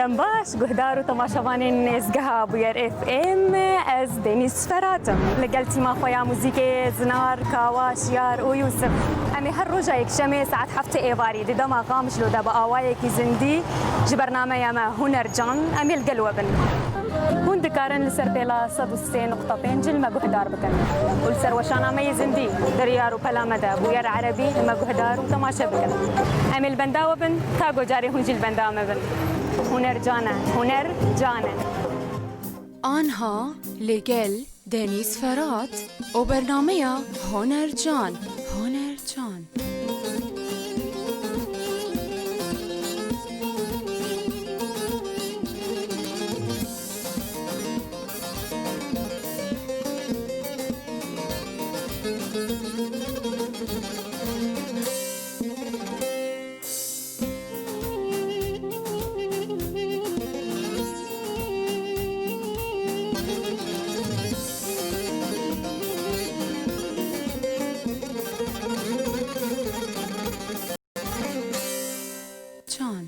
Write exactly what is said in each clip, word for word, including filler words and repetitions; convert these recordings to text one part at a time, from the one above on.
Dem baş, guhdar û temaşevanên nêzgeha Bûyer F M, ez Deniz Ferat im. Li gel tîma xwe ya muzîkê, zinar, kawa, şiyar û Yûsif. Em ê her roja yekşemê saet heftê êvarî di dema Qamişlo de bi awayekî zindî ji bernameya me Hunercan em ê li gel we bin. Hûn dikarin li ser pêla sed û sê nokta pênc li me guhdar bikin û li ser weşana me yê zindî, Diryar û Pela me de Bûyer Erebî li me guhdar û temaşe bikin. Em ê li benda we bin, ta ku carê hûn jî li benda me bin. Huner can e, huner can e. Anha li gel Deniz Ferat û bernameya Huner Can, Huner Can. Can.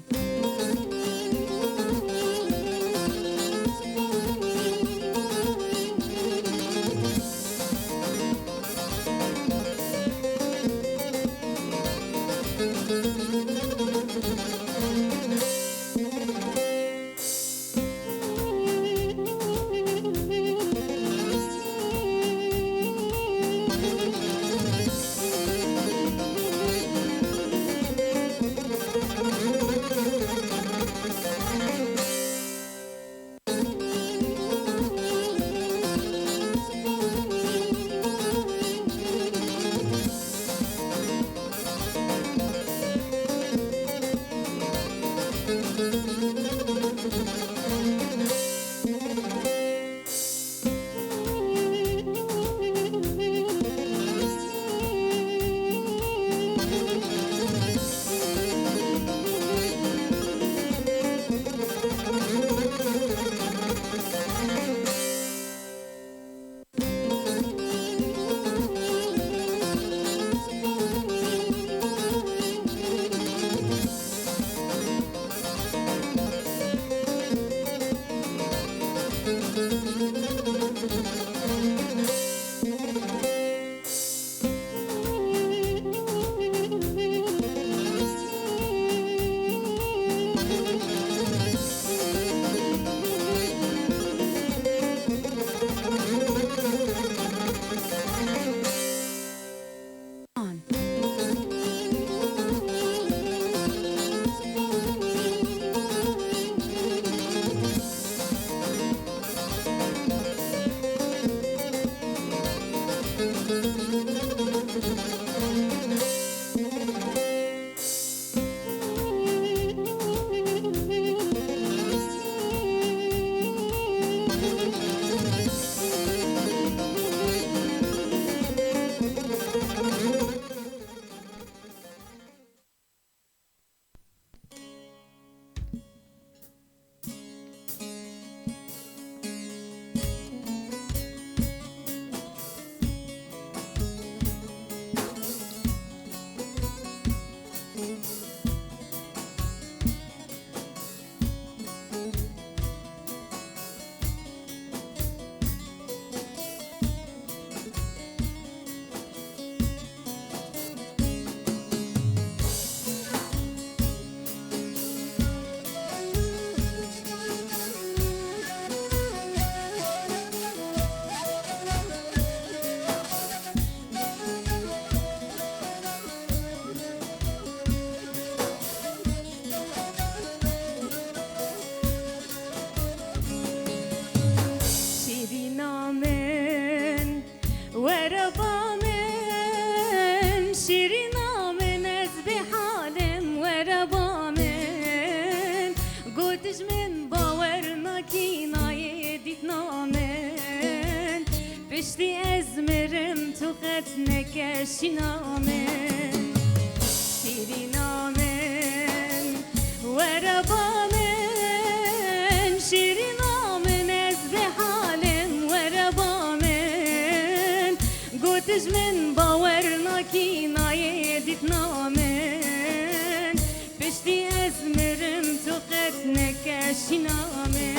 Şîrîna min, were ba min, şîrîna min, ez bêhal im, were ba min. Got ji min bawer nakî nayê dîtina min, piştî ez mirim tu qet neke şîna min. Şîrîna min, were ba min, şîrîna min, ez bêhal im, were ba min. Got ji min bawer nakî nayê dîtina min, piştî ez mirim tu qet Neke şîna min.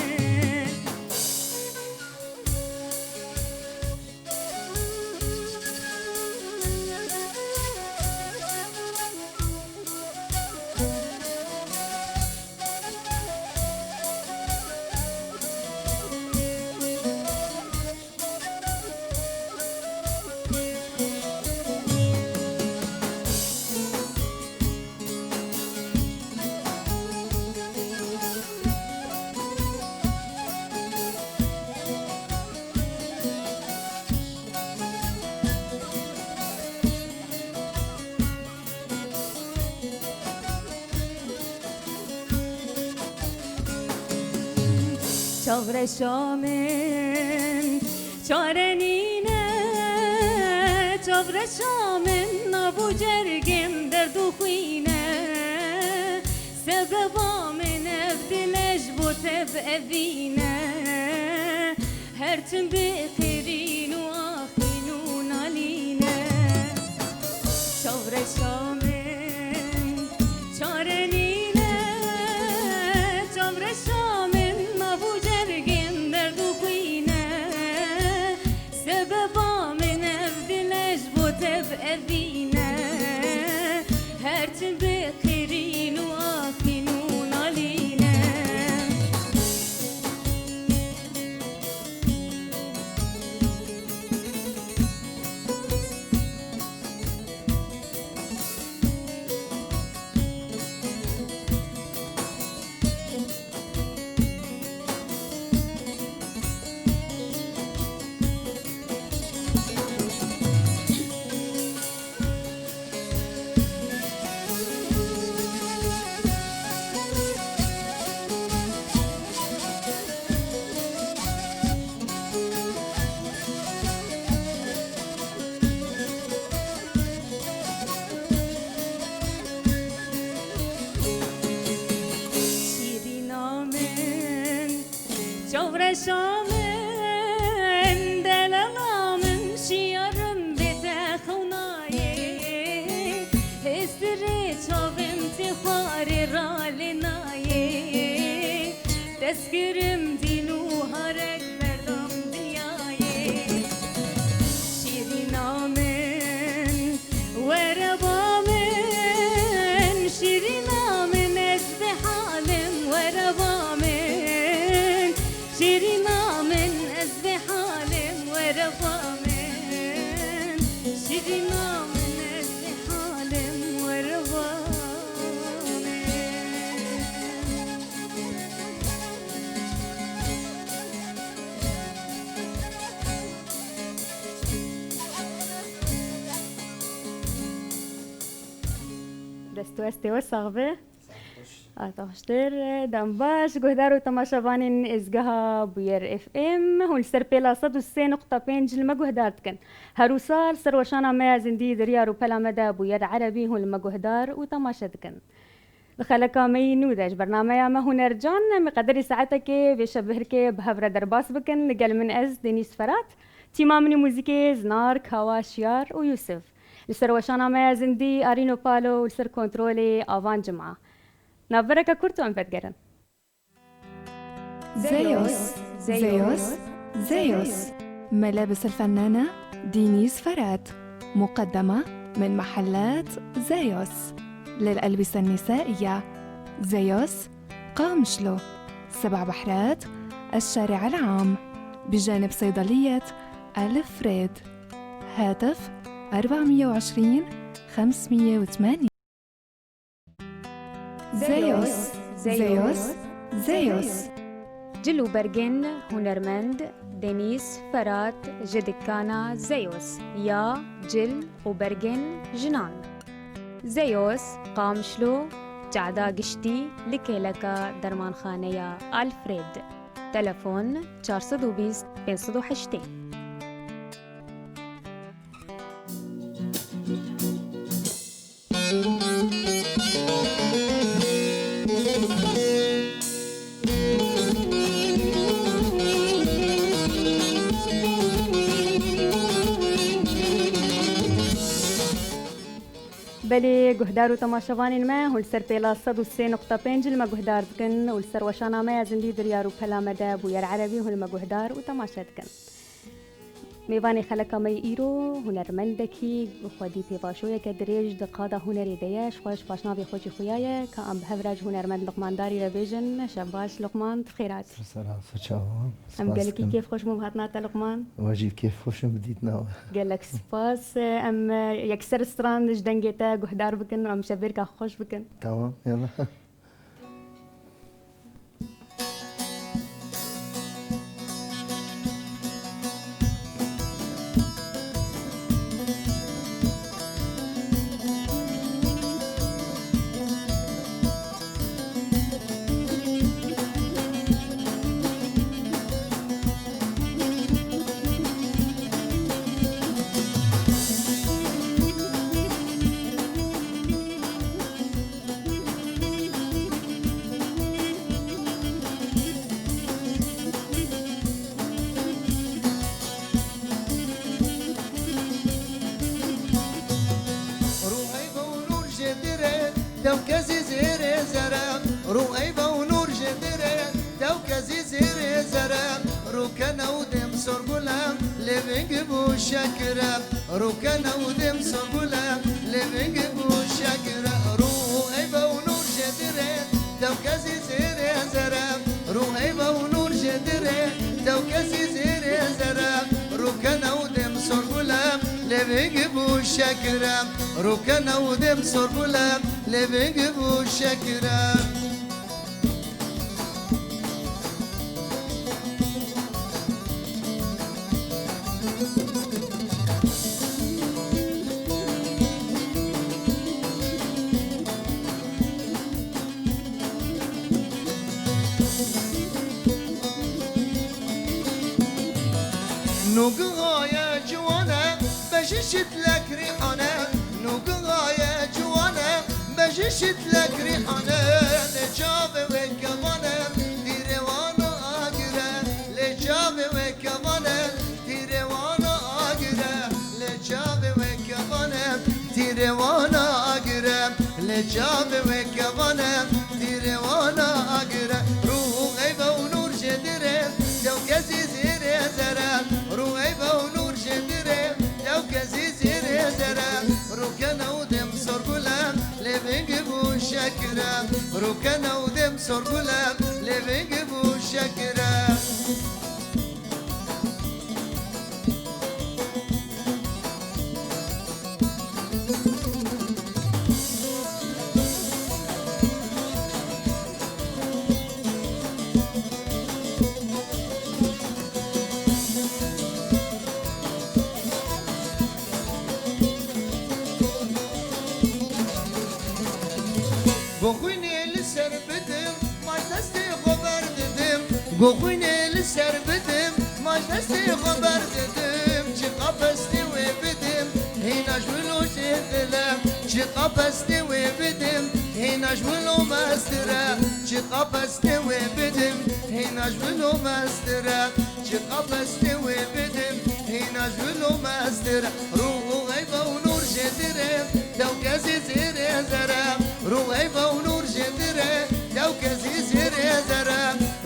Çavreşa min çare nîne, çavreşa min nav û cergên derd û xwîne. Sebeba min ev dil e, ji bo te bi evîne. Her tim bi qirîn û axîn û nalîne. Çavreşa min çare nîne, çavreşa min nav û cergên derd û xwîne. Sebeba min ev dil e, ji bo te bi evîne. Her tim bi qirîn û axîn û nalîne. Şîrîna min, çavreşa min, delala min, şiyarim bê te xewnayê. Hêstirê çavên tê xwarê ralê nayê. Destkirim dîn û harek berdam dinyayê. Şîrîna min, were ba min, şîrîna min, ez bê halim, were ba min. Şîrîna min, ez bê halim, were ba min. Şîrîna min, ez bê halim, were ba min. Dest û estê we sax be. Saet xweş. Saet xweştir, dem baş. Guhdar û temaşevanên êzgeha Bûyer F M, hûn li ser pêla sed û sê nuqta pênc li me guhdar dikin. Her wisa li ser weşana me ya zindî di riyar û pela me de Bûyer Erebî hûn li me guhdar û temaşe dikin. Di xeleka me yî nû de ji bernameya me Hunercan, em ê qederî saetekê vê şevbihirkê bi hev re derbas bikin. Li gel min ez, Denîz Ferat, tîma min ê muzîkê Zinar, Kawa, Şiyar û Yûsif. Li ser weşana me ya zindî Arîno Palo û li ser kontrolê Avan Cima. Navbereke kurt û em vedigerin. Zeyos, Zeyos, Zeyos. ملابس الفنانة دينيز فرات. مقدمة من محلات زيوس للألبسة النسائية. زيوس، قامشلو، سبع بحرات، الشارع العام، بجانب صيدلية ألفريد. هاتف: أربعمية وعشرين، خمسمية وثمانين. Zeyos, Zeyos, Zeyos. Cil û bergên hunermend Denîz Ferat ji dikana Zeyos ya cil û bergên jinan. Zeyos, Qamişlo, cada giştî li kêleka dermanxaneya Alfred. Telefon: çar sed û bîst, pênc sed û heştê. Belê, Guhdar û temaşevanên me, hûn li ser pêla sed û sê nokta pênc li me guhdar dikin û li ser weşana me ya Zindî Diryar û Pela Me de Bûyer Erebî hûn li me guhdar û temaşe dikin. Mêvanê xeleka me yê îro hunermendekî xwedî pêvajoyeke dirêj di qada hunerê de ye, ji xwe ji paşnavê xwe jî xuya ye, ka em bi hev re ji hunermend Luqman Darî re bêjin, şev baş Luqman, tu xêr hatî. Ser serha xwe çawa. Em gelekî kêfxweş bûn bi hatina te Luqman. We jî kêfxweş im bi dîtina we. Gelek spas. Em, e, yekser stran ji dengê te guhdar bikin û em şevbêrka xwe xweş bikin. Tamam, yallah. Rû eyve û nûr ji dire, dew kesî zêrê zere. Rû eyve û nûr ji dire, dew kesî zêrê zere. Rûkene û dem sorgule, lê veng bû şekire. Rûkene û dem sorgule, lê veng bû şekire. Rû eyve û nûr ji dire, dew kesî zêrê zere. Rû eyve û nûr ji dire, dew kesî zêrê zere. Rûkene û dem sorgule, lê veng bû şekire. Rûkene û dem sorgule, lê veng bû şekire. Nûgihaye ciwane, bejî şitlek rîhane. Nûgihaye ciwane, bejî şitlek rîhane. Lê çavê wê kevane, tîrê wana agire. Lê çavê wê kevane, tîrê wana agire. Lê çavê wê kevane, tîrê wana agire. Lê çavê wê kevane, tîrê wana agire. Rû eyve û nûr ji dire, dew kesî zêrê zere. Rû eyve û nûr ji dire, dew kesî zêrê zere. Rûkene û dem sorgule, lê veng bû şekire. Rûkene û dem sorgule, lê veng bû şekire. Go xwînê li ser bidim, ma ji destê xwe berdidim. Go xwînê li ser bidim, ma ji destê xwe berdidim. Çi qapestê wê bidim, hîna ji wilo jê dile. Çi qapestê wê bidim, hîna ji wilo mestir e. Çi qapestê wê bidim, hîna ji wilo mestir e. Çi qapestê wê bidim, hîna ji wilo mestir e. Rû eyve û nûr ji dire, dew kesî zêrê zere. Rû eyve û nûr ji dire, dew kesî zêrê zere.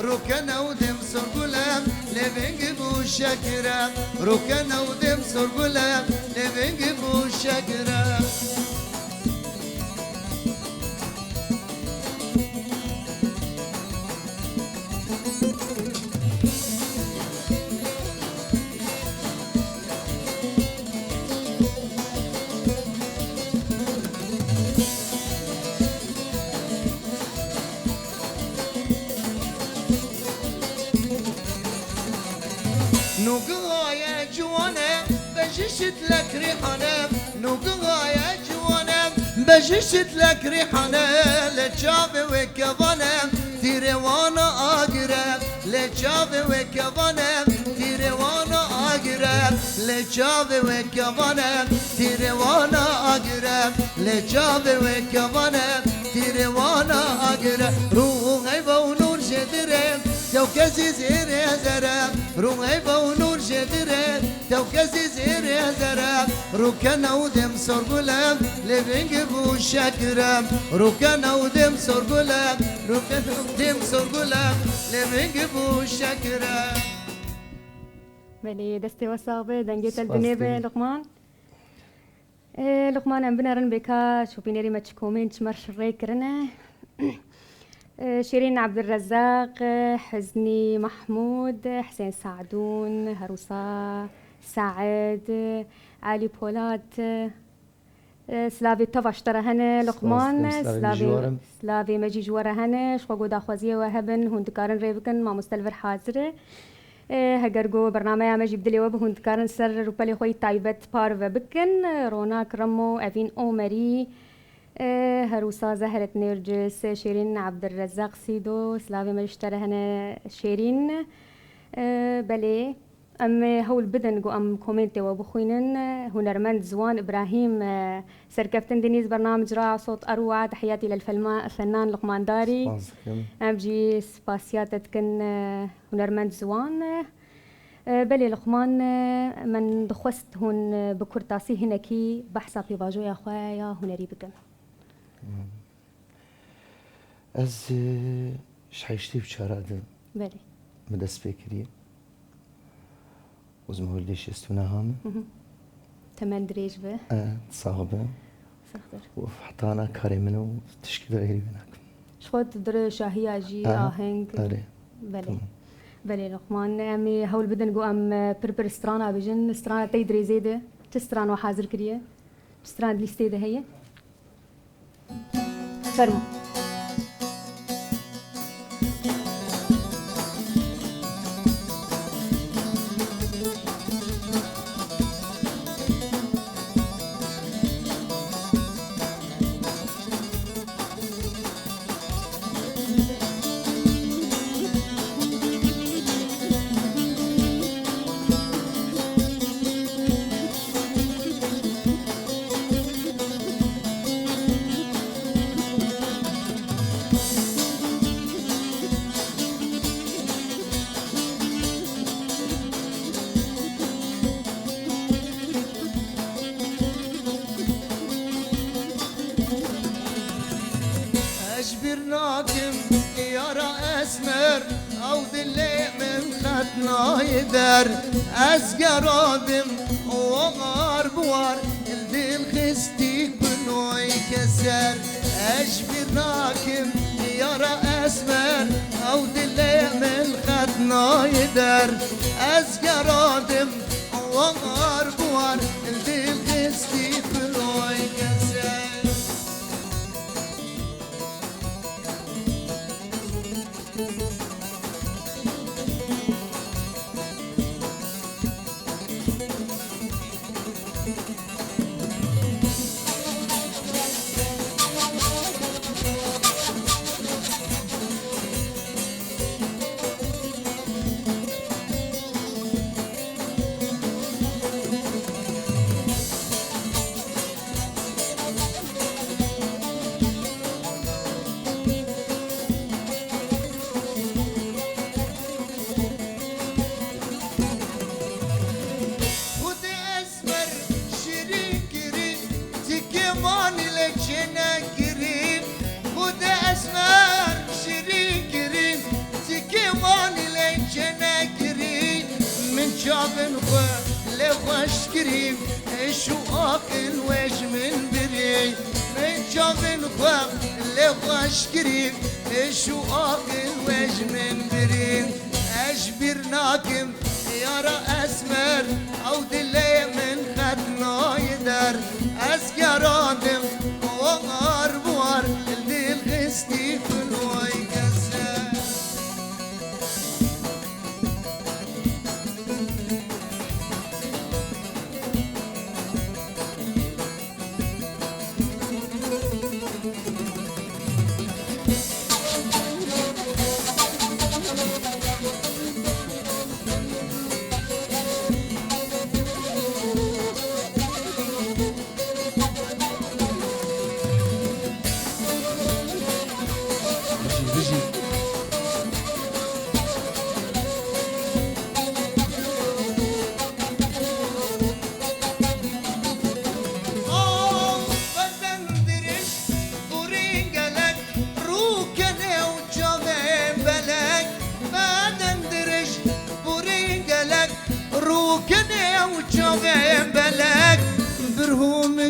Rûkene û dem sorgule, lê veng bû şekire. Rûkene û dem sorgule, lê veng bû şekire. Nûgihaye ciwane, bejî şitlek rîhane. Nûgihaye ciwane, bejî şitlek rîhane. Lê çavê wê kevane, tîrê wana agire. Lê çavê wê kevane, tîrê wana agire. Lê çavê wê kevane, tîrê wana agire. Lê çavê wê kevane, tîrê wana agire. Rû eyve û nûr ji dire, dew kesî zêrê zere. Rû eyve û nûr ji dire, dew kesî zêrê zere. Rûkene û dêm sorgule, lê vingî bû şekire. Rûkene û dêm sorgule, rûkene û dêm sorgule, lê vingî bû şekire. Belê, destê we sax be, dengê te li dinê be, Luqman. Ê, Luqman, em binerin bê ka şopînerê me çi komên çi merş rê kirine. Ê, Şêrîn Ebdulrezzaq, Huznî Mahmûd, Hisên Sadûn, Herûsa Said, Elî Polat. Ê, silavê teva ji te re hene, Luqman. Spas dikim, silavê min jî ji we re. Silavê me jî ji we re hene. Ji xwe ku daxwaziyê we hebin, hûn dikarin rê bikin, mamoste li vir hazir e. Ê, heger ku bernameya me jî bi dilê we bi hûn dikarin ser rûpelê xwe yî taybet parve bikin. Ronak Remo, Evîn Omerî, ê, Herûsa Zehret Nêrcis, Şêrîn Ebdulrezzaq Sîdo, silavê me ji te re hene Şêrîn. Ê, belê, em ê hewl bidin ku em komentê we bixwînin. Hunermend Ziwan Îbrahîm, ê, Serkeftin Denîz, bernamij Ra'a Sot Erwa, tehiyatî lil felma-, fennan Luqman Darî. Spas dikim. Em jî spasiya te dikin, ê, Hunermend Ziwan. E, belê Luqman, e, min dixwest hûn, e, bi kurtasî hinekî behsa pêvajoya xwe ya hunerî bikin. Ez, e, ji heştê û çar de Belê. bi dest pê kiriye. Û ji mewlidê şêst û neh me. Mhm. Temen dirêj be. E, sax be. Saxtir. Û heta na karê min û tişkî de xeyrî wê nakim. Ji xwe tu dire şahiya jî, Aha, aheng. Erê. Belê. Tamam. Belê Luqman, em ê hewl bidin ku em, e, pir pir strana bijin. Strana te yî dirêzê de. Çi stran we hazir kiriye? Çi stran di lîstê de heye? Fermo. Ez ji bîr nakim yara esmer, ew dilê min qet nayê der. Ez geradim war bi war, li dil xistî kunoy keser. Ez ji bîr nakim yara esmer, ew dilê min qet nayê der. Ez geradim war bi war, li dil xistî kunoy keser. Xwedê esmer şirîn kirî, tikê manî lê çênekirî. Xwedê esmer şirîn kirî, tikê manî lê çênekirî. Min çavên xwe lê xweş kirî, êş û axil wê ji min birî. Min çavên xwe lê xweş kirî, êş û axil wê ji min birî. Ez ji bîr nakim yara esmer, ew dilê min qet nayê der. Ez geradim war bi war, li dil xistî kunoy keser.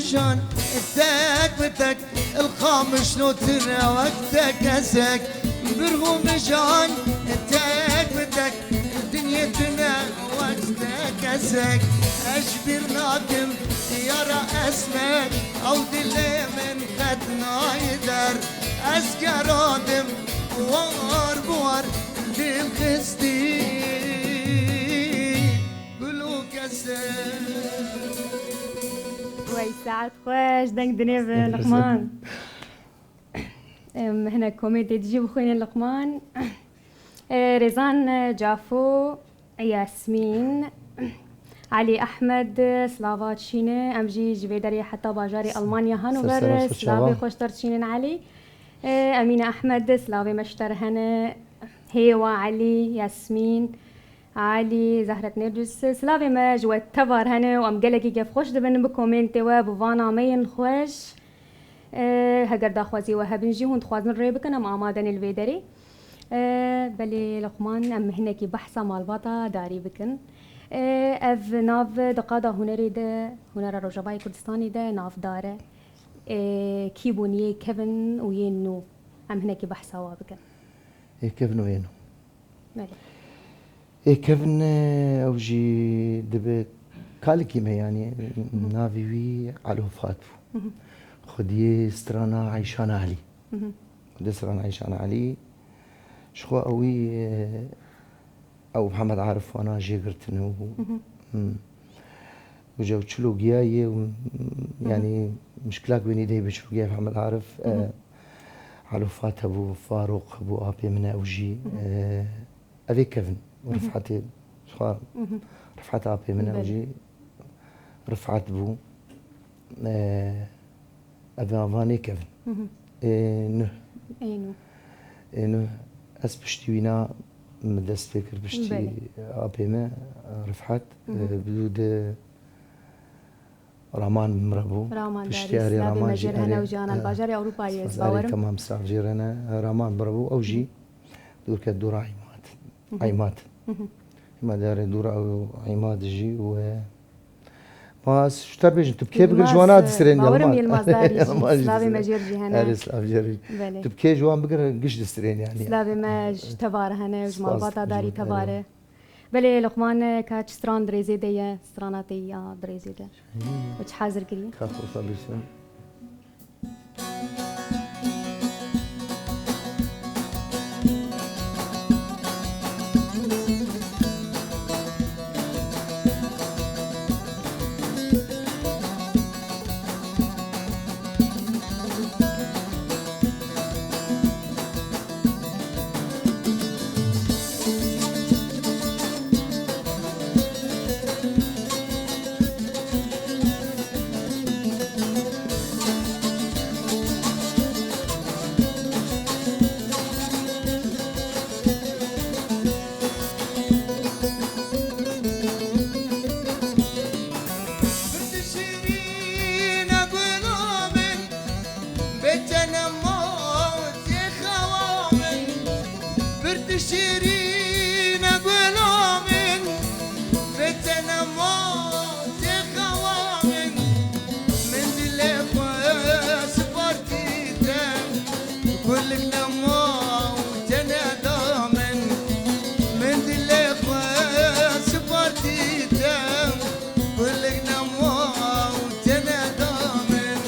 Jan tek bi tek, ilqamiş notine wek tek kesek. Birxu mijan tek bi tek, dinyê tune wek tek kesek. Ez ji bîr nakim yara esmer, ew dilê min qet nayê der. Ez geradim war bi war, dil xistî gul û kesek. Wey saet xweş, deng dinê bi Luqman. Em, hinek komêntê dijî bixwînin Luqman. E, Rêzan, e, Cafo, Yasmîn, Elî Ehmed, slava çîne. Em jî ji vê derê heta bajarê Almanya Hanover, slavê xweş ter çînin Elî. E, Emîne Ehmed, slavê me ji ter hene. Hêwa Elî, Yasmîn, Elî, Zehret Nêrcîs, silavê me ji we tevar hene û em gelekî kêfxweş dibin bi komêntê we, bi van ameyên xweş. E, heger daxwazî we hebin jî hûn dixwazin rê bikin, em amade ne li vê derê. E, belê Luqman, em hinekî behsa malbata darî bikin. E, ev nav di qada hunerê de, hunera Rojavayê Kurdistanê de navdar e. E, kî bûn yê kevin û yê nû? Em hinekî behsa wa bikin. Ê kevin û yê nû. Belê. Ê kevin, ew jî dibe kalikî me, yanî navê wî Elo Fat bû. Xwediyê strana Eyşan Elî. Xwediyê strana Eyşan Elî. Ji xwe ewî, ew Mihemed Arif wana jê girtine û, hmm. Û ew çilo giya ye û, yanî mişkilak wê nîdeyê be çilo giya Mihemed Arif, e, Elo Fat hebû, Farûq hebû, apê min e, ew jî, e, Ev ê kevin. Rifetê xwe, Rifet apê min e, ew jî Rifet bû. E, ev ê avanê kevin. Ê nuh. Ê nuh. Ê nuh. Ez piştî wîna min dest pê kir, piştî apê min, Rifet, e, bi dû de Raman bi min re bû. Raman darî, piştiyarê Raman jî hene û jî ana li bajarê Ewropayê, ez bawerim. Tamam, silav jê re ne. Raman bi re bû, ew jî dûr ket dûra Îmad. Îmad. Îmad darê dûra ew Îmad jî û, e, ma ez ji te bêjim, tu bi kê bigir ji wana distirên, bawerim Yilmaz. Yilmaz darî jî, silavê me jê re jî hene. Erê, silav jê re. Belê. Tu bi kê ji wan bigir giş distirên, yanî. Silavê me ji te var hene, ji malbata darî te var e. Belê Luqman, ka çi stran di rêzê de ye, strana te ya di rêzê de. Û çi hazir kiriye? Ka xwe sabirsin. Bêtene ma tê xewa min, bir tu şîrîne gula min. Bêtene ma tê xewa min, min dilê xwe spartî te. Kulik nema û tene da min, min dilê xwe spartî te. Kulik nema û tene da min.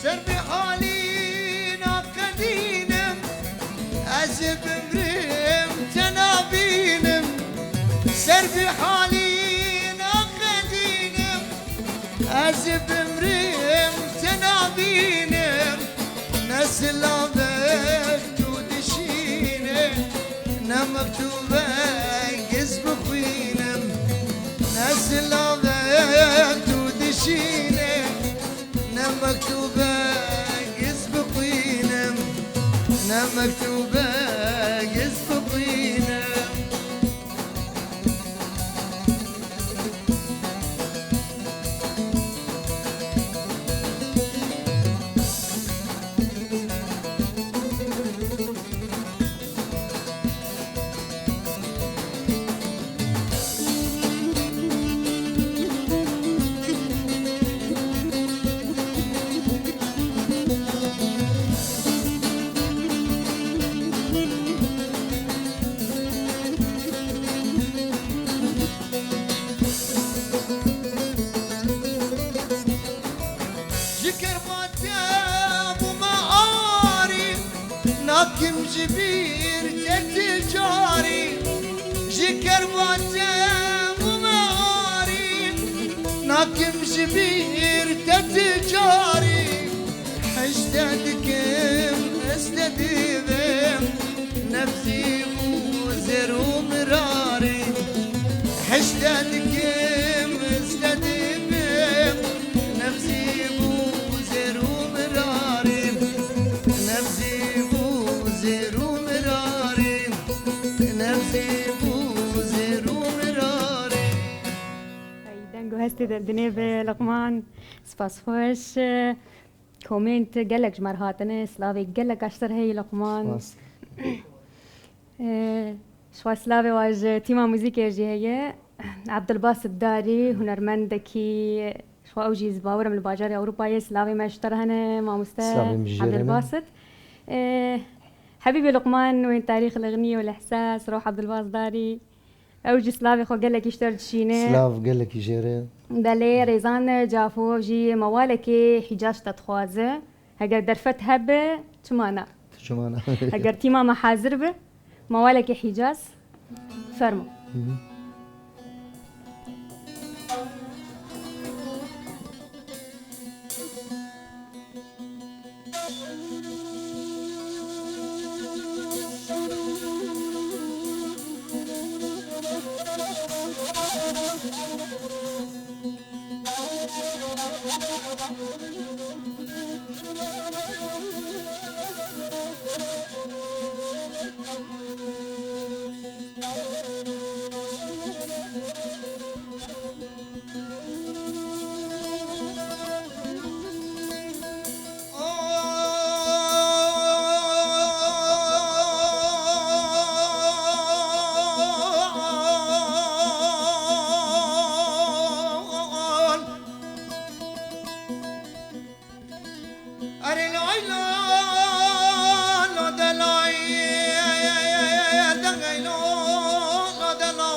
Ser bi halî naqedînim, ez ê bimrim te nabînim. Ser bi halî naqedînim, ez ê bimrim te nabînim. Ne Silavek tu dişîne, ne mektûbe giz bixwînim. Ne silavek tu dişîne, ne mektûbe giz bixwînim. Ne mektûbe giz bixwînim. Ji kerbatê bûme arî, nakim ji bîr te ti carî. Ji kerbatê bûme arî, nakim ji bîr te ti carî. Hej te dikim, ez te divim, nebzî bû zêr û mirarî. Hej te dikim, ez te divim, nebzî bû zêr û mirarî. Nebzî bû zêr û mirarî. Nebzî bû zêr û mirarî. Ey, deng û hestê de dinê bi Luqman. Spas xweş. Komênt gelek ji me re hatine. Silavê gelek ji te re heye Luqman. Spas. Ee, ji xwe silavê wa ji tîma muzîkê jî heye. Abdulbasit Darî, hunermendekî, ji xwe ew jî ez bawer im li bajarê Ewropayê. Silavê me ji te re hene, mamoste Silavê min jî jê re hene. Abdulbasit. Ee, Hebîbê Luqman, wên tarîx li xnî û li ihsas, roh Abdulbasit Darî. Ew jî silavê xwe gelekî ji te re dişîne. Silav gelekî jê re. Belê, Rêzan Cafo jî mewalekê Hîcaz ji te dixwaze. Heger derfet hebe, çima ne? Çima ne? Heger tîma me hazir be, mewalekê Hîcaz, fermo. Hı hı. Erê lay la, la de lay, de gey la, la de la.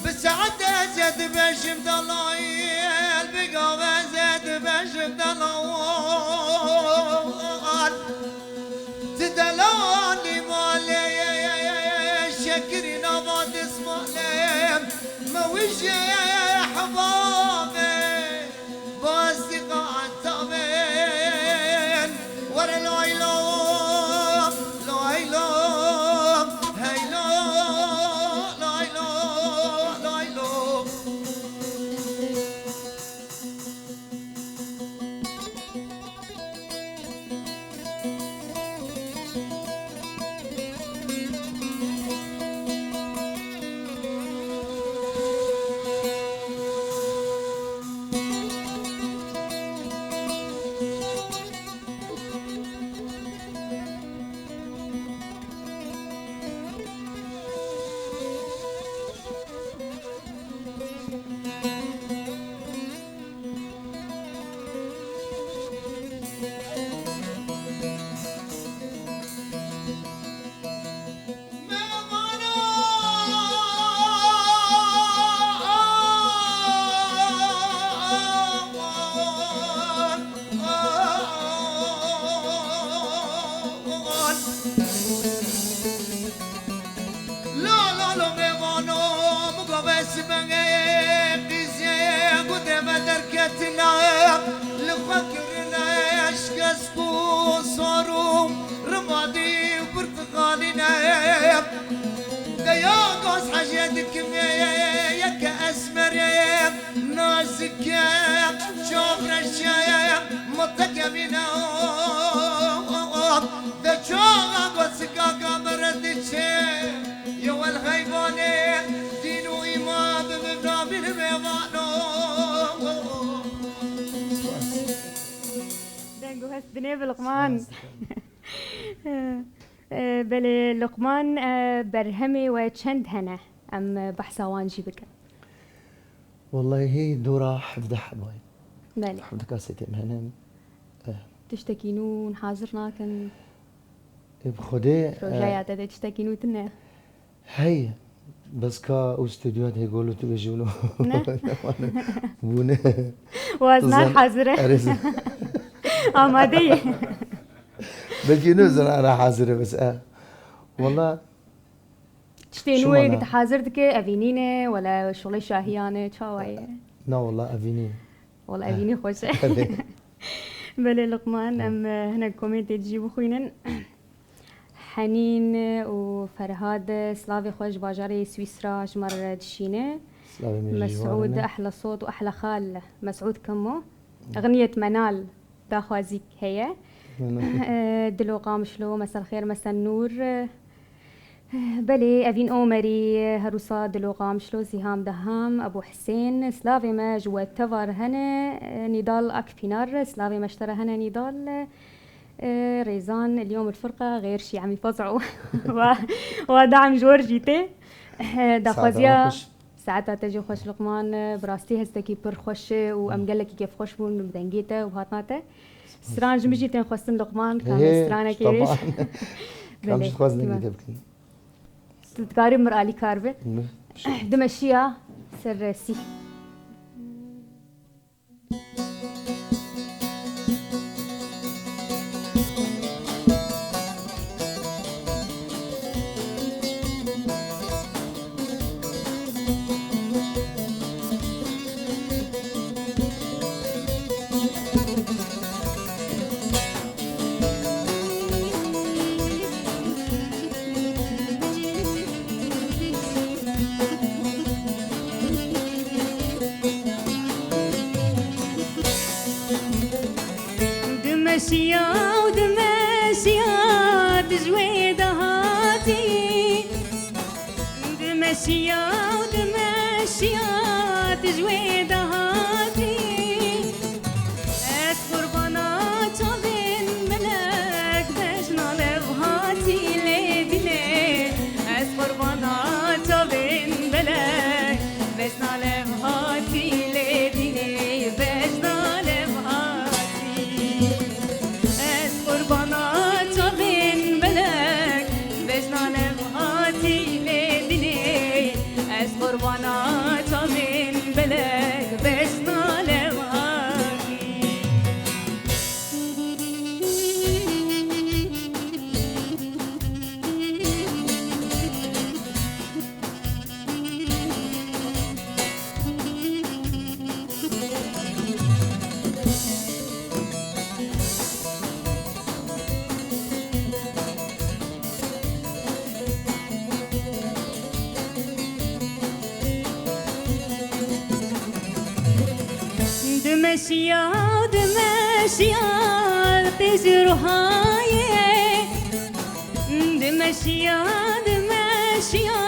Bi saete ez ê dibêjim de lay, bi gave ez ê dibêjim de lay. Ti delalî malê, şekirî nava dismalê, me wijê hebabê, bastîqa etabên, were lay lo, lay lo, hey lo, lay lo, lay lo. Dike çavreşe, mıtık emine, de çağa basika kamere diçe, yewel heyvane, din û îman bi min namîn mêvano. Deng û hest dinê bi Luqman. Spas dikim. E, belê Luqman, e, berhemê we çend hene? Em, e, behsa wan jî bikin. Wellahî dora hevdeh hebay. Belê. Hevdeh kasetê min hene. Eh. Tiştekî nû hazir nakin? Ê, bi Xwedê, Projeya eh, te de tiştekî nû tune? Heye. Bes ka ew stûdyoya de hêgolo tu bêjî wilo. Ne? Bûne. Wazna hazir e. Erê zan. Amade ye. Belkî ne zan ara hazir e bes, eh. Walla. Tiştê nû yê tu hazir dike, evînî ne, wele şolê şahiyan e, çawa ye? Na wala evînî. Wala evînî xweş e. Erê. Belê Luqman, em, e, hinek komêntê jî bixwînin. Henîn û Ferhad, slavê xwe ji bajarê Swîsra ji me re dişîne. Slavê me jî ji wan re ne. Mesûd, ehla sot û ehla xal. Mesûd Kemo. Xniyet Menal daxwazîk heye. Menal. E, Dilo Qamişlo, mesel xêr, mesel nûr. Belê, Evîn Omerî, her wisa Dilo Qamişlo, Sîham Deham, Ebû Hisên, slavê me ji we teva re hene, Nîdal Akpînar, slavê me ji te re hene Nîdal. Rêzan, اليوم الفرقة غير شي عم يفزعوا. Wa, wa dehm ji we re jî tê. Daxwaziya. Saeta te jî xweş Luqman, bi rastî hestekî pir xweş û em gelekî kêfxweş bûn bi dengê te û hatina te. Stran ji min jî tên xwestin Luqman, kamê stranekê wê. Em jî dixwazin dengê te bikin. Tu dikarî min alîkar be. Bi şeref. Dimeşiya ser sî. Dimeşiya û dimeşiya tu ji wê de hatî. Dimeşiya û dimeşiya tu ji wê de hatî. Ez qurbana çavên belek bejna levhatî lê dînê. Ez qurbana çavên belek bejna levhatî lê dînê, bejna levhatî. Ez qurbana çavên belek bejna levhatî lê dînê. Ez qurbana çavên belek bejna levhatî. Dimeşiya, dimeşiya, tê ji ruhayê. Dimeşiya, dimeşiya,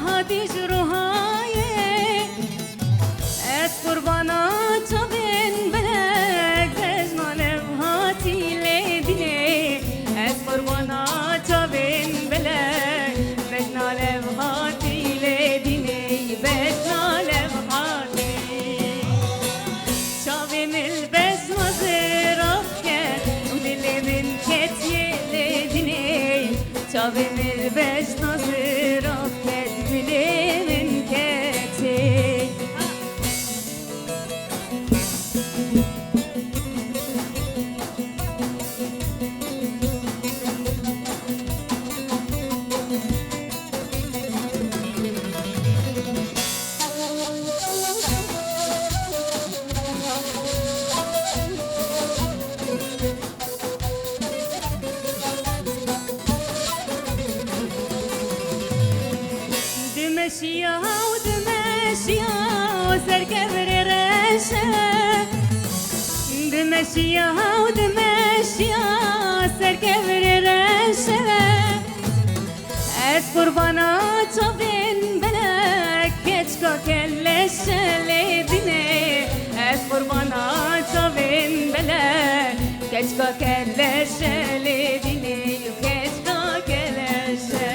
hatî ji ruhayê. Ez qurbana çavên belek bejna levhatî lê dînê. Ez qurbana çavên belek bejna levhatî lê dînê, bejna levhatî. Çavê min li bejna zirav ket û dilê min ketiye lê dînê. Çavê min li bejna zirav ket, dilê min ketiye. Dimeşiya û dimeşiya, ser kevirê reş Dimeşiya û dimeşiya serkevirê reşe. Ez qurbana çavên belek keçka keleşe lê dînê. Ez qurbana çavên belek keçka keleşe lê dînê. Keçka keleşe.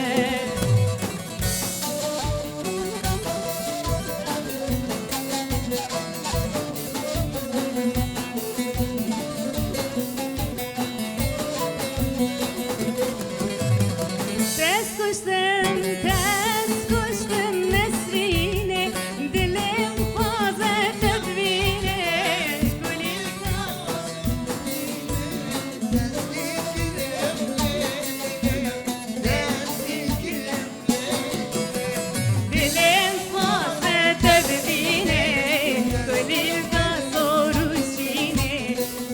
Tez kuştim, tez kuştim Nesrînê, dilê min xwaze te bibîne. Kulîlka Dilê min xwaze te bibîne, kulîlka sor û şînê,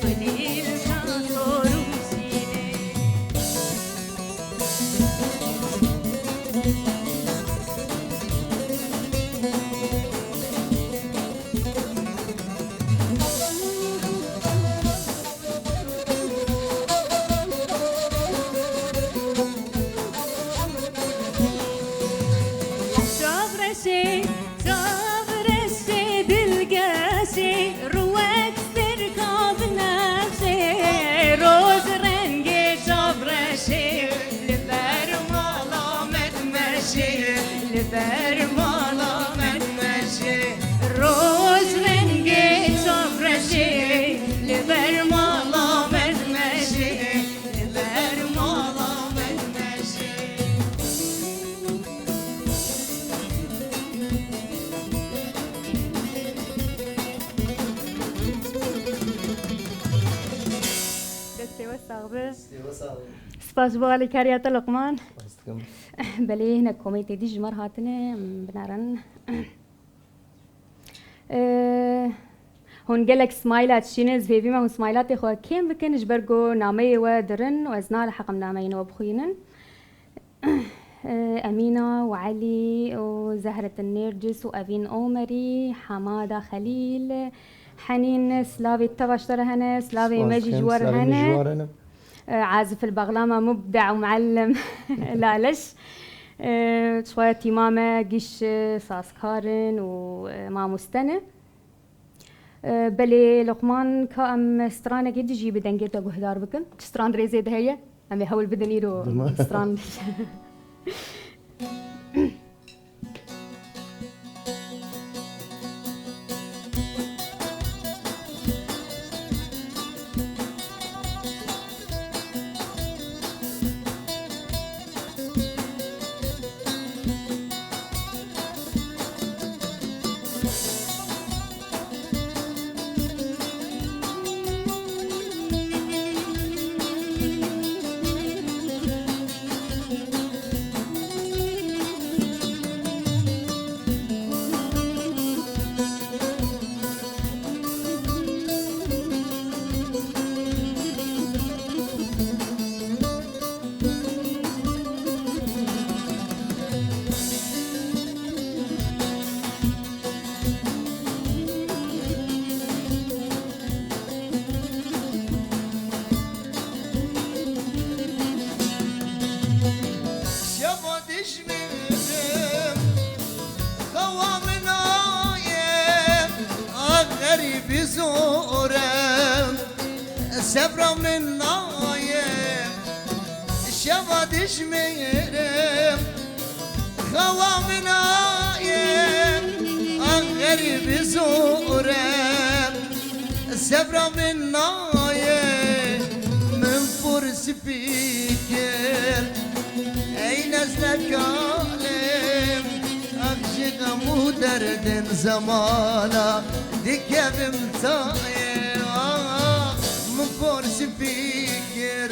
kulîlka sor û şînê. Çavreşê, çavreşê dilgeşê, rûwek serka binevşê, roz rengê çavreşê, li ber mala me dimeşê, li ber mala me dimeşê. Roj rengê çavreşê, li ber mala me dimeşê, li ber mala me dimeşê. Destê we sax be. Destê we sax be. Spas ji bo alîkariya te, Luqman. Spas dikim. Belê, hinek komêntê dî ji me re hatine, em binerin. Ee, hûn gelek smayla dişînin, ez hêvî me hûn smaylatê xwe kêm bikin, ji ber ku nameyê we dirin û ez naliheqim nameyên we bixwînin. Ee, Emîna û Elî û Zehretin Nêrcis û Evîn Omerî, Hemada Xelîl, Henîn, silavê te baş te re hene, silavê me jî ji we re hene. Ee, Azif el-Baxlama mubda û muallim Laleş. Ee, ji xwe tîma me giş, e, sazkar in û, e, mamoste ne. Ee, belê Luqman, ka em stranekê dijî bi dengê te guhdar bikin. Çi stran rêzê de heye? Em ê hewl bidin îro stran. Şeva dijminim, xewa min aye, ah xerîbî zor e, sebra min naye. Şeva dijminim, xewa min aye, ah xerîbî zor e, sebra min naye. Min pirs fikir, ey nezlekalim, ah ji xem û derdên zemana dikevim tayê. Ah, min pirs fikir,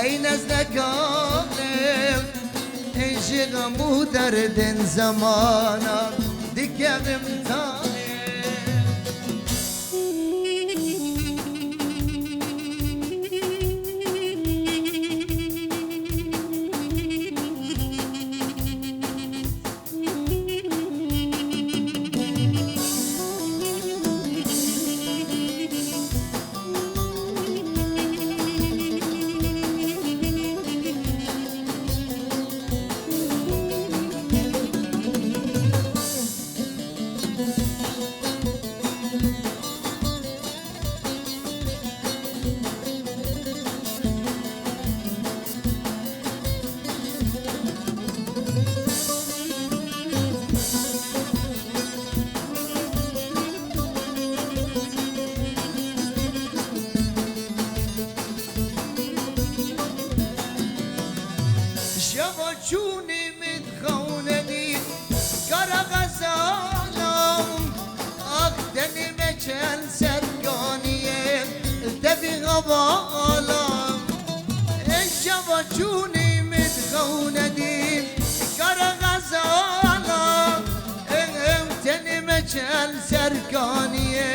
ey nezlekalim, ji xem û derdên zemana dikevim tayê. Vala, ê şeva çûnî min xewnedî, kara xezala, ê, ê, tenê meçel serkaniyê,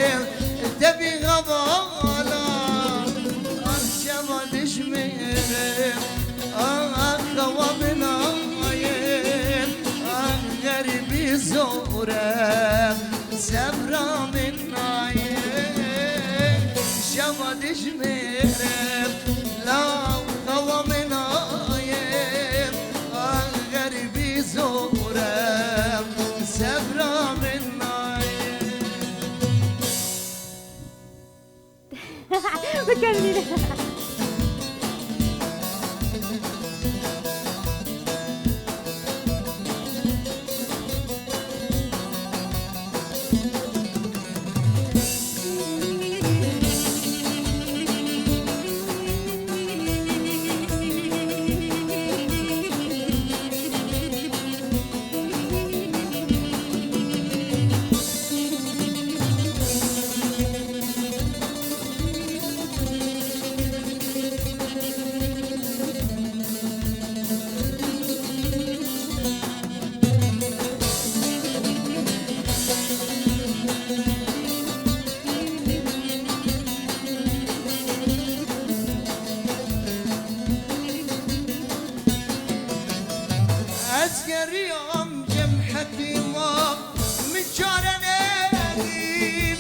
tevî xevala, ah şeva dijmêre, ah, ah, xewa min nayê, ah, xerîbî zor e, sebra min nayê, şeva dijmêre, law xewa min nayê, ah, xerîbî zor e, sebra min nayê. Bikin bîne. Ez geriyam cem hekîma, min çare nedîm.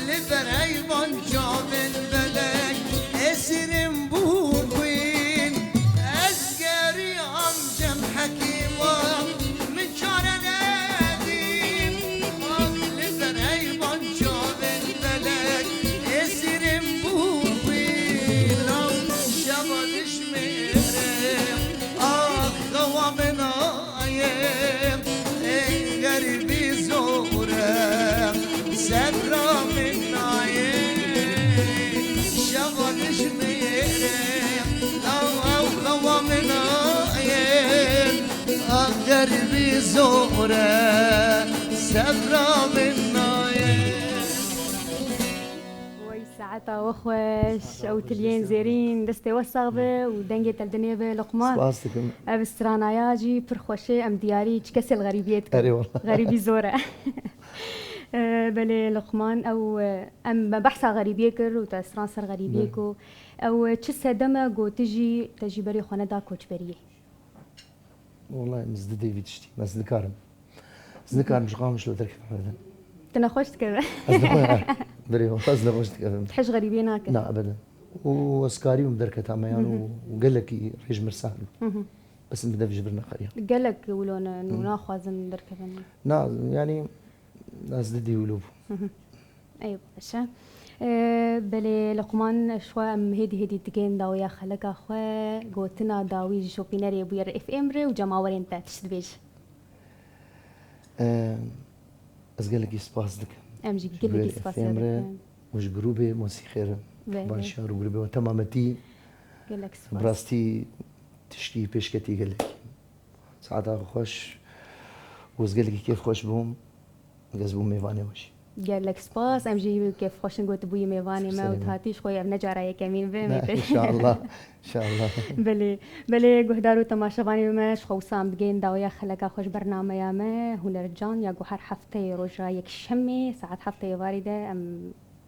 Li ber heyvan çavên belek, esîrim bûn xwîn. Ez geriyam cem hekîma, min çare nedîm. Li ber heyvan çavên belek, esîrim bûn xwîn. Law şeva dijmêre, ah, xewa min nayê, ê, xerîbî zor e, sebra min nayê, şeva dijmêre, law, law, xewa min nayê, ah, xerîbî zor e, sebra min nayê. Wey saeta we xweş, ew tiliyên zêrîn, destê we sax be û dengê te li dinê be, Luqman. Spas dikim. Ev stranaya jî pir xweş e, em diyarî çi kesê li xerîbiyê dikin. Erê wala. Xerîbî zor e. E, belê Luqman, ew, e, em me behsa xerîbiyê kir û te stran ser xerîbiyê ku ew, e, çi sedem e ku tu jî, te jî berê xwe neda koçberiyê? Wallahî, min zidî dê vî tiştî. Ez nikarim. Ez nikarim ji Qamişlo derkevim ebeden. Tu nexweş dikeve? Ez nexwe-, berê, wallahî ez nexweş dikevim. Hej xerîbiyê nake? Na, ebeden. Û ez karîbûm derketa me yan û, û gelekî rêj mir sax bû. Bes min dev ji vir neqeriya. Gelek wilo ne, nû naxwazin derkevin. Na, yanî ez didî wilo bû. Ey baş e. Ee, belê Luqman, ji xwe em hêdî hêdî digên dawiya xeleka xwe, gotina dawî ji şopînerê Bûyer F M re û cemawerên te tişt dibêje. Ee, ez gelekî spas dikim. Em jî gelekî spas dikin. Ji Bûyer F M re û ji grûbê Mosîqê re. Belê. Baş şar û grûbê we temametî. Gelek spas. Bi rastî tiştî pêşketî gelekî. Saeta xweş û ez gelekî kêfxweş bûm. Ez bûm mêvanê we jî. Gelek spas. Em jî kêfxweş in ku tu bûyî mêvanê me û tu hatî. Ji xwe ev ne cara yekemîn be. Ne, mêvanê. Înşallah. Înşallah. Belê. Belê guhdar û temaşevanê me, ji xwe wisa em digên dawiya xeleka xwe ji bernameya me, Hunercan, ya ku her hefteyê roja Yekşemê saet heftê êvarî de em,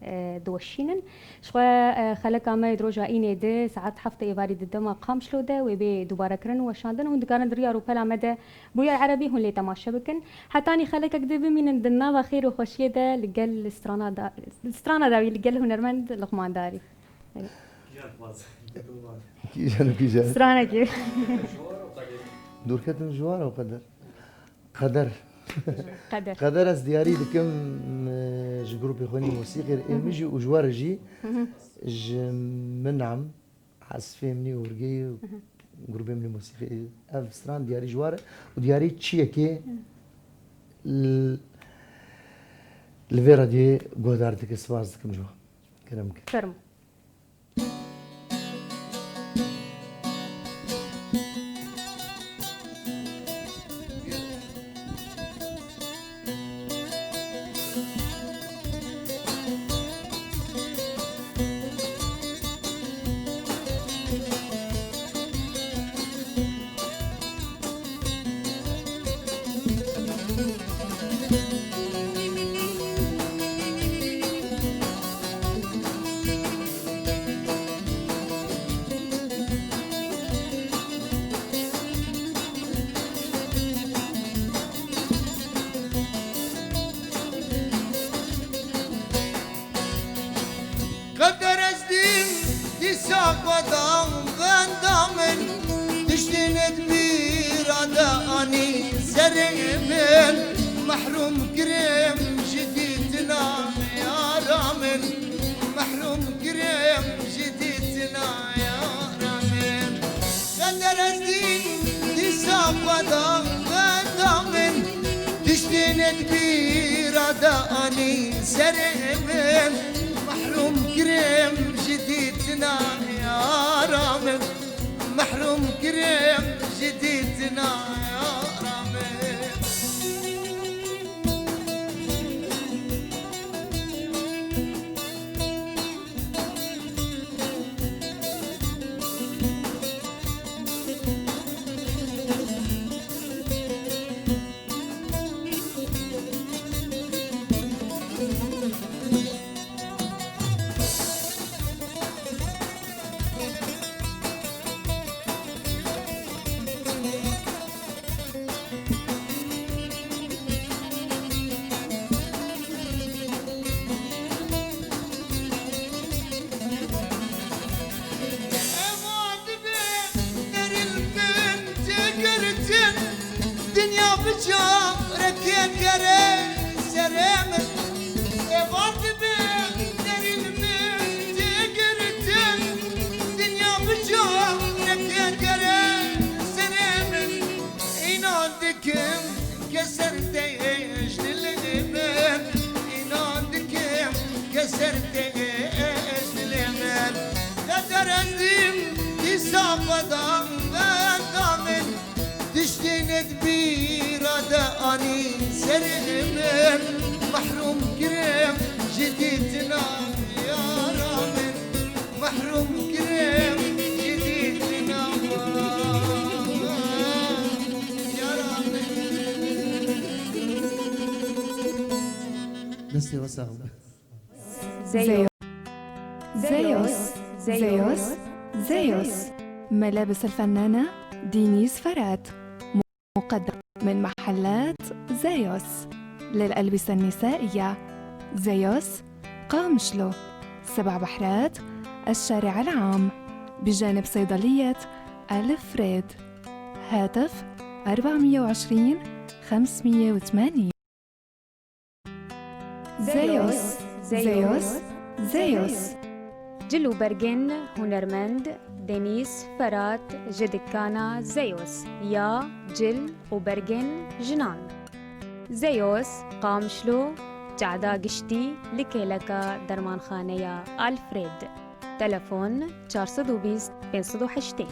e, diweşînin. Ji xwe, e, xeleka me di roja înê de saet heftê êvarî di dema Qamişlo de wê bê dubarekirin û weşandin. Hûn dikarin di riya rûpela me de Bûyer Erebî hûn lê temaşe bikin. Hetanî xelekek dî bimînin di nava xêr û xweşiyê de li gel strana da-, strana dawî li gel hunermend Luqman Darî. Kîjan dixwaze? Kîjan û kîjan? Stranekê. Dûrketin ji wan ew qeder. Qeder. Qeder. Qeder ez diyarî dikim, e, ji grûpê xwe nî mosîqê re, ê min jî û ji we re jî, ji min em, Esfê min û hurgê û grûbê min û mosîqê. Ev stran diyarî ji we re û diyarî çiyekê l-, li vê radyoyê guhdar dike, spas dikim ji we. Kerem ke. Fermo. Mehrûm kirim ji dîtina yara min, mehrûm kirim ji dîtina yara min. Qeder ez dîn dîsa xwe da benda min, tiştê nedbîra da anî serê min. Mehrûm kirim ji dîtina yara min, mehrûm kirim ji dîtina yara min. Dinya bi careke gere serê min. Êvar dibe derî li min tê girtin. Dinya bi careke gere serê min. Înan dikim ke ser tê ji dilê min. Înan dikim ke ser tê ji dilê min. Qeder ez dîm dîsa xwe da benda min. Tiştê nedbîra de anî serê min, mehrûm kirim ji dîtina yara min, mehrûm kirim ji dîtina yara min. Destê we sax be. Zeyo. Zeyos. Zeyos. Zeyos. Zeyos. ملابس الفنانة دينيس فرات. مقدم من محلات زيوس للألبسة النسائية. زيوس، قامشلو، سبع بحرات، الشارع العام، بجانب صيدلية ألفريد. هاتف: أربعمية وعشرين، خمسمية وثمانين. Zeyos, Zeyos, Zeyos. Cil û bergên hunermend Denîz Ferat ji dikana Zeyos ya cil û bergên jinan. Zeyos, Qamişlo, cada giştî li kêleka dermanxaneya Alfred. Telefon: çar sed û bîst, pênc sed û heştê.